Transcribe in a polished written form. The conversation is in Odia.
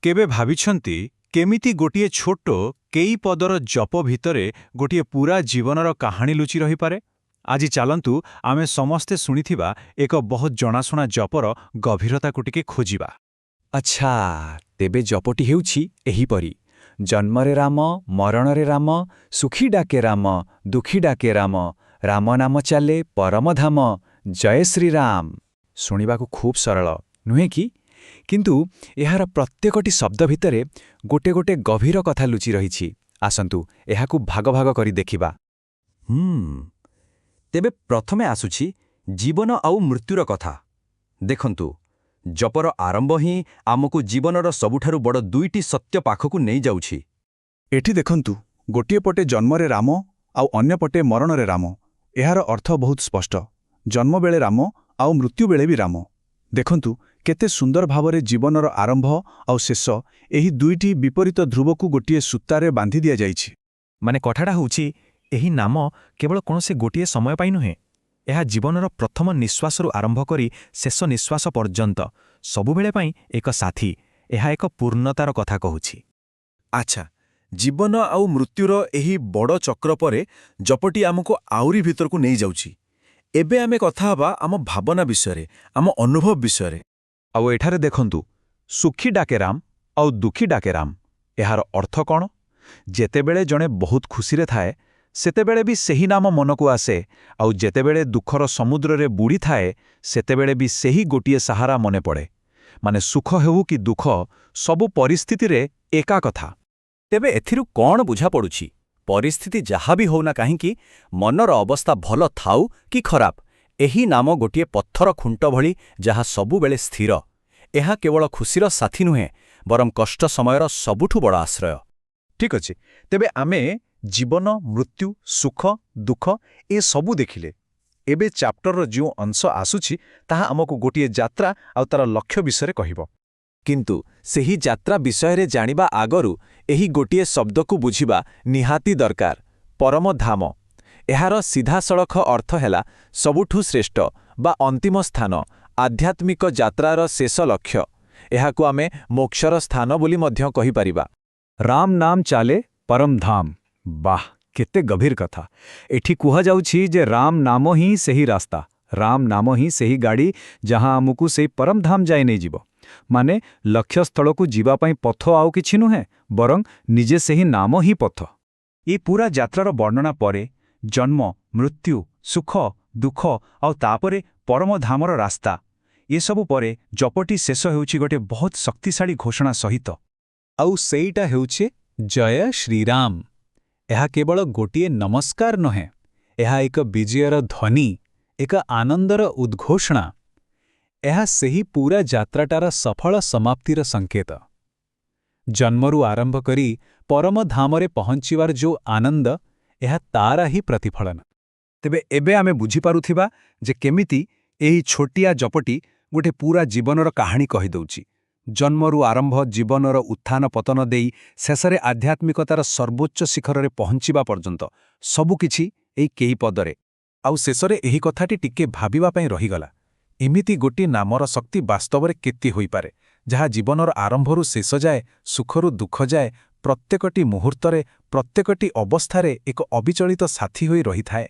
କେବେ ଭାବିଛନ୍ତି କେମିତି ଗୋଟିଏ ଛୋଟ କେଇ ପଦର ଜପ ଭିତରେ ଗୋଟିଏ ପୂରା ଜୀବନର କାହାଣୀ ଲୁଚି ରହିପାରେ? ଆଜି ଚାଲନ୍ତୁ ଆମେ ସମସ୍ତେ ଶୁଣିଥିବା ଏକ ବହୁତ ଜଣାଶୁଣା ଜପର ଗଭୀରତାକୁ ଟିକେ ଖୋଜିବା। ଆଚ୍ଛା, ତେବେ ଜପଟି ହେଉଛି ଏହିପରି: ଜନ୍ମରେ ରାମ, ମରଣରେ ରାମ, ସୁଖୀ ଡାକେ ରାମ, ଦୁଃଖୀ ଡାକେ ରାମ, ରାମ ନାମ ଚାଲେ ପରମଧାମ, ଜୟ ଶ୍ରୀରାମ। ଶୁଣିବାକୁ ଖୁବ୍ ସରଳ, ନୁହେଁ କି? କିନ୍ତୁ ଏହାର ପ୍ରତ୍ୟେକଟି ଶବ୍ଦ ଭିତରେ ଗୋଟେ ଗୋଟେ ଗଭୀର କଥା ଲୁଚି ରହିଛି। ଆସନ୍ତୁ ଏହାକୁ ଭାଗ ଭାଗ କରି ଦେଖିବା। ତେବେ ପ୍ରଥମେ ଆସୁଛି ଜୀବନ ଆଉ ମୃତ୍ୟୁର କଥା। ଦେଖନ୍ତୁ, ଜପର ଆରମ୍ଭ ହିଁ ଆମକୁ ଜୀବନର ସବୁଠାରୁ ବଡ଼ ଦୁଇଟି ସତ୍ୟ ପାଖକୁ ନେଇଯାଉଛି। ଏଠି ଦେଖନ୍ତୁ, ଗୋଟିଏ ପଟେ ଜନ୍ମରେ ରାମ ଆଉ ଅନ୍ୟପଟେ ମରଣରେ ରାମ। ଏହାର ଅର୍ଥ ବହୁତ ସ୍ପଷ୍ଟ। ଜନ୍ମବେଳେ ରାମ ଆଉ ମୃତ୍ୟୁବେଳେ ବି ରାମ। ଦେଖନ୍ତୁ, କେତେ ସୁନ୍ଦର ଭାବରେ ଜୀବନର ଆରମ୍ଭ ଆଉ ଶେଷ, ଏହି ଦୁଇଟି ବିପରୀତ ଧ୍ରୁବକୁ ଗୋଟିଏ ସୂତାରେ ବାନ୍ଧି ଦିଆଯାଇଛି। ମାନେ କଥାଟା ହେଉଛି, ଏହି ନାମ କେବଳ କୌଣସି ଗୋଟିଏ ସମୟ ପାଇଁ ନୁହେଁ। ଏହା ଜୀବନର ପ୍ରଥମ ନିଶ୍ୱାସରୁ ଆରମ୍ଭ କରି ଶେଷ ନିଶ୍ୱାସ ପର୍ଯ୍ୟନ୍ତ ସବୁବେଳେ ପାଇଁ ଏକ ସାଥୀ। ଏହା ଏକ ପୂର୍ଣ୍ଣତାର କଥା କହୁଛି। ଆଚ୍ଛା, ଜୀବନ ଆଉ ମୃତ୍ୟୁର ଏହି ବଡ଼ ଚକ୍ର ପରେ ଜପଟି ଆମକୁ ଆହୁରି ଭିତରକୁ ନେଇଯାଉଛି। ଏବେ ଆମେ କଥା ହେବା ଆମ ଭାବନା ବିଷୟରେ, ଆମ ଅନୁଭବ ବିଷୟରେ। ଆଉ ଏଠାରେ ଦେଖନ୍ତୁ, ସୁଖୀ ଡାକେ ରାମ ଆଉ ଦୁଃଖୀ ଡାକେ ରାମ। ଏହାର ଅର୍ଥ କ'ଣ? ଯେତେବେଳେ ଜଣେ ବହୁତ ଖୁସିରେ ଥାଏ, ସେତେବେଳେ ବି ସେହି ନାମ ମନକୁ ଆସେ, ଆଉ ଯେତେବେଳେ ଦୁଃଖର ସମୁଦ୍ରରେ ବୁଡ଼ିଥାଏ, ସେତେବେଳେ ବି ସେହି ଗୋଟିଏ ସାହାରା ମନେ ପଡ଼େ। ମାନେ ସୁଖ ହେଉ କି ଦୁଃଖ, ସବୁ ପରିସ୍ଥିତିରେ ଏକା କଥା। ତେବେ ଏଥିରୁ କ'ଣ ବୁଝାପଡ଼ୁଛି? ପରିସ୍ଥିତି ଯାହା ବି ହଉନା କାହିଁକି, ମନର ଅବସ୍ଥା ଭଲ ଥାଉ କି ଖରାପ, ଏହି ନାମ ଗୋଟିଏ ପଥର ଖୁଣ୍ଟ ଭଳି ଯାହା ସବୁବେଳେ ସ୍ଥିର। ଏହା କେବଳ ଖୁସିର ସାଥୀ ନୁହେଁ, ବରଂ କଷ୍ଟ ସମୟର ସବୁଠୁ ବଡ଼ ଆଶ୍ରୟ। ଠିକ୍ ଅଛି, ତେବେ ଆମେ ଜୀବନ, ମୃତ୍ୟୁ, ସୁଖ, ଦୁଃଖ ଏସବୁ ଦେଖିଲେ। ଏବେ ଚାପ୍ଟରର ଯେଉଁ ଅଂଶ ଆସୁଛି, ତାହା ଆମକୁ ଗୋଟିଏ ଯାତ୍ରା ଆଉ ତାର ଲକ୍ଷ୍ୟ ବିଷୟରେ କହିବ। କିନ୍ତୁ ସେହି ଯାତ୍ରା ବିଷୟରେ ଜାଣିବା ଆଗରୁ ଏହି ଗୋଟିଏ ଶବ୍ଦକୁ ବୁଝିବା ନିହାତି ଦରକାର: ପରମଧାମ। ଏହାର ସିଧାସଳଖ ଅର୍ଥ ହେଲା ସବୁଠୁ ଶ୍ରେଷ୍ଠ ବା ଅନ୍ତିମ ସ୍ଥାନ, ଆଧ୍ୟାତ୍ମିକ ଯାତ୍ରାର ଶେଷ ଲକ୍ଷ୍ୟ। ଏହାକୁ ଆମେ ମୋକ୍ଷର ସ୍ଥାନ ବୋଲି ମଧ୍ୟ କହିପାରିବା। ରାମ ନାମ ଚାଲେ ପରମଧାମ। ବାଃ, କେତେ ଗଭୀର କଥା! ଏଠି କୁହାଯାଉଛି ଯେ ରାମ ନାମ ହିଁ ସେହି ରାସ୍ତା, ରାମ ନାମ ହିଁ ସେହି ଗାଡ଼ି ଯାହା ଆମକୁ ସେଇ ପରମଧାମ ଯାଏ ନେଇଯିବ। ମାନେ ଲକ୍ଷ୍ୟସ୍ଥଳକୁ ଯିବା ପାଇଁ ପଥ ଆଉ କିଛି ନୁହେଁ, ବରଂ ନିଜେ ସେହି ନାମ ହିଁ ପଥ। ଏ ପୁରା ଯାତ୍ରାର ବର୍ଣ୍ଣନା ପରେ, ଜନ୍ମ, ମୃତ୍ୟୁ, ସୁଖ, ଦୁଃଖ ଆଉ ତାପରେ ପରମଧାମର ରାସ୍ତା, ଏସବୁ ପରେ ଜପଟି ଶେଷ ହେଉଛି ଗୋଟେ ବହୁତ ଶକ୍ତିଶାଳୀ ଘୋଷଣା ସହିତ। ଆଉ ସେଇଟା ହେଉଛି ଜୟ ଶ୍ରୀରାମ। ଏହା କେବଳ ଗୋଟିଏ ନମସ୍କାର ନୁହେଁ, ଏହା ଏକ ବିଜୟର ଧ୍ୱନି, ଏକ ଆନନ୍ଦର ଉଦ୍ଘୋଷଣା। ଏହା ସେହି ପୂରା ଯାତ୍ରାଟାର ସଫଳ ସମାପ୍ତିର ସଂକେତ। ଜନ୍ମରୁ ଆରମ୍ଭ କରି ପରମଧାମରେ ପହଞ୍ଚିବାର ଯେଉଁ ଆନନ୍ଦ, ଏହା ତାର ହିଁ ପ୍ରତିଫଳନ। ତେବେ ଏବେ ଆମେ ବୁଝିପାରୁଥିବା ଯେ କେମିତି ଏହି ଛୋଟିଆ ଜପଟି ଗୋଟେ ପୂରା ଜୀବନର କାହାଣୀ କହିଦେଉଛି। ଜନ୍ମରୁ ଆରମ୍ଭ, ଜୀବନର ଉତ୍ଥାନ ପତନ ଦେଇ ଶେଷରେ ଆଧ୍ୟାତ୍ମିକତାର ସର୍ବୋଚ୍ଚ ଶିଖରରେ ପହଞ୍ଚିବା ପର୍ଯ୍ୟନ୍ତ ସବୁକିଛି ଏଇ କେଇ ପଦରେ। ଆଉ ଶେଷରେ ଏହି କଥାଟି ଟିକେ ଭାବିବା ପାଇଁ ରହିଗଲା। ଏମିତି ଗୋଟିଏ ନାମର ଶକ୍ତି ବାସ୍ତବରେ କେତେ ହୋଇପାରେ, ଯାହା ଜୀବନର ଆରମ୍ଭରୁ ଶେଷ ଯାଏ, ସୁଖରୁ ଦୁଃଖ ଯାଏ, ପ୍ରତ୍ୟେକଟି ମୁହୂର୍ତ୍ତରେ, ପ୍ରତ୍ୟେକଟି ଅବସ୍ଥାରେ ଏକ ଅବିଚଳିତ ସାଥୀ ହୋଇ ରହିଥାଏ?